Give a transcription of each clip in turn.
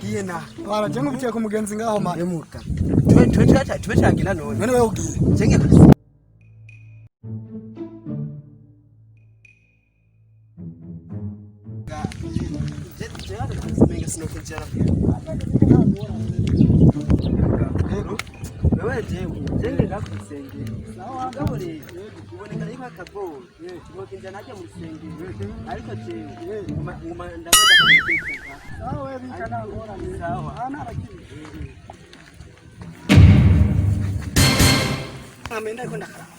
Giye na. Wara je nkubitiye ku mugenzi ngaho ma. Yemuka. Tube tube tube turagira none. None wewe ugiye. Jenge Sawa wewe bika nta ngorane. Sawa. Ah, nta lakini. Amenda ariko ndakaraba.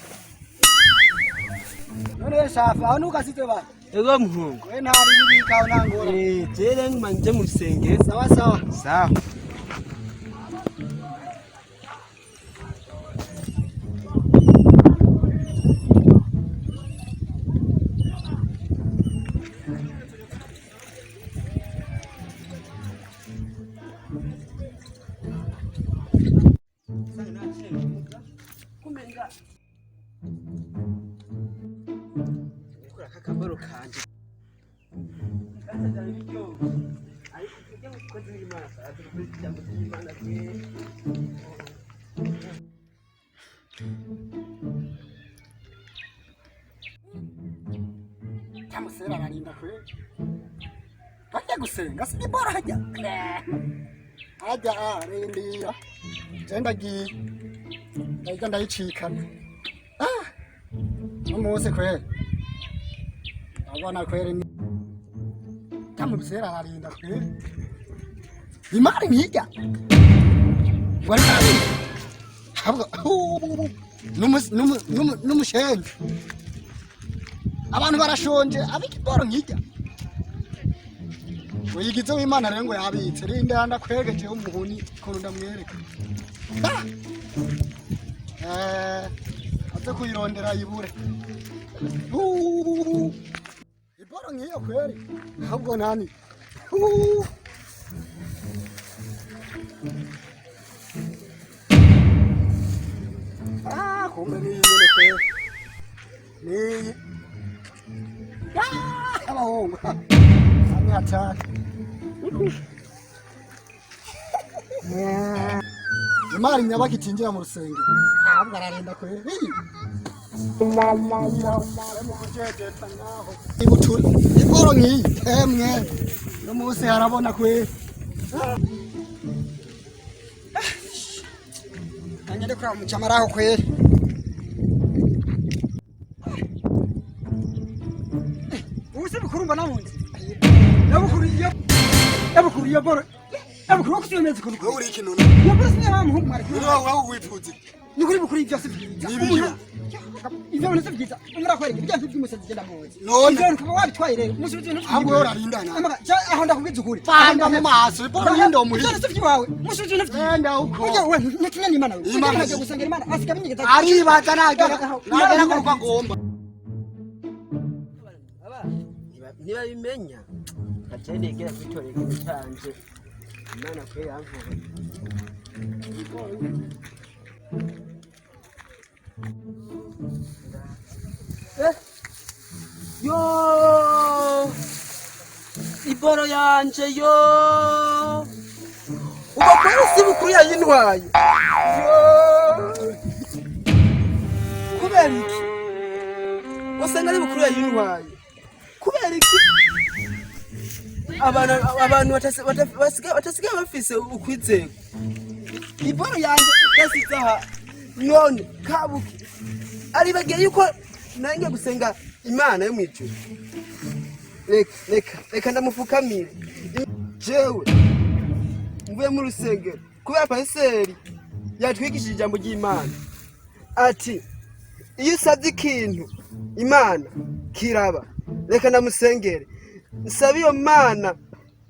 None shafa aho ntukasize ba. Ego muhungu. We ntari bibika aho nta ngorane. Eh, jere nguma nje mu rusengero. Sawa sawa. Sawa. Akaboro kanje Tamusera ararinda kwe. Bajya gusenga si bora hajya. Hajya arindira. Je ndagiye. Ndajya ndayicikana. Ah! Umunsi kwe. Abona kweri ni Tamusera ararinda kwe. Imari nkijya. Wari kari. Habwo numushenje. Abantu barashonje abikiboro nkijya. Uyigize w'Imana rero ngo yabitse rinda ndakwegeje umuhuni ukuntu ndamwereka. Ah! Eh, aze kuyirondera yibure. Uhuhuhu. Iboro nk'iyo kweri ahubwo nani. Uhuhu. Ah, kumbe niyi nyene kweri. Niyi. Ah, abahungu. Ni hatari. Imari nyabaki itinjira mu rusengero. Ahubwo ararinda kweri. Ibutura. Iboro nk'iyi. Emwe. No munsi harabona kweri. Kanya ndikura mu camaraho kweri. Ubu se bukuru mbona munzi. Yabukuru iyo yabukuru iyo boro. Yabukuru ko tuyemeze kuru. Wowe uri iki none? Iyo boro sinya wa muhungu mwari. None wowe wipfuze. Ni kuri bukuru ibyo si byiza. Ni ibiki? Ivyo bintu si byiza. Umurakwereka ibyo bintu by'umusazi genda muzi. None? Ivyo bintu kuba wabitwaye rero. Musubize ibintu. Ahubwo wowe urarindana. Amaga ja aho ndakubwiza ukuri. Panda mu maso, iboro nk'indo muhi. Ivyo bintu si byiwawe. Musubize ibintu byiwe. Enda uko. Ujya we ntinya n'Imana we. Imana Ujya gusengera Imana asiga binyegeza. Aribaza nagera nagera kuko agomba. Ntibabimenya nkaje negera kwitorera ikintu canje Imana kwe yamvuye. Eh, yo iboro yanje yo ubwo kweri si bukuru yayintwaye yo kubera iki wasanga ari bukuru yayintwaye kubera iki abantu abantu batasigaye bafise ukwizera iboro yanje yasize aha none kabuki aribagiye yuko nange gusenga Imana yo mwijuru. Reka reka reka ndamufukamire jewe mvuye mu rusengero kubera pasiteri yatwigishije ijambo ry'Imana ati iyo usabye ikintu Imana kiraba. Reka ndamusengere nsabe iyo Mana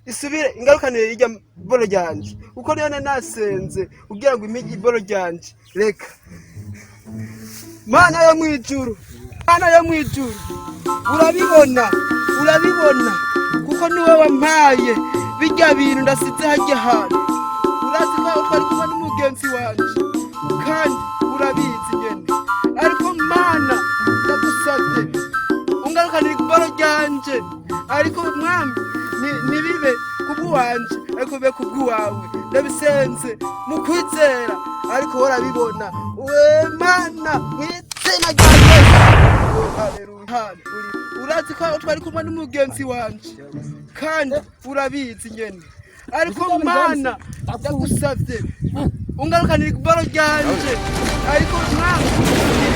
isubire ingarukanire irya boro ryanje uko niyo nasenze kugira ngo impige iboro ryanje. Reka Mana yo mwijuru, Mana yo mwijuru, urabibona urabibona kuko niwe wampaye bijya bintu ndasize hajya hantu. Urazi ko twari kumwe n'umugenzi wanje kandi urabizi nyene, ariko Mana ndagusabye ungarukanire iboro ryanje. ryanje, ariko mwami, ntibibe kubw'uwanje, ariko bibe kubw'uwawe. Ndabisenze mu kwizera, ariko wowe urabibona, we Mana, mu izina rya Yesu. Oh, haleluya. Urazi ko twari kumwe n'umugenzi wanje, kandi urabizi nyene. Ariko Mana, ndagusavye ungarukanira ibaro ryanje, ariko mwami,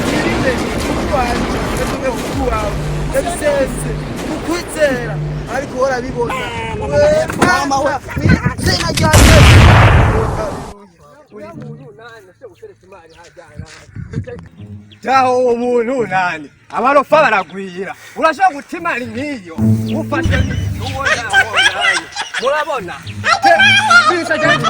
ntibibe kubw'uwanje, ariko bibe kubw'uwawe. Ndabisenze mu kwizera, ariko wowe urabibona, we Mana, mu izina rya Yesu. Oh, haleluya. Jaho uwo muntu nani abarofa baragwira, urashobora guta imari nk'iyo ufashe ubona, murabona bisa cyane.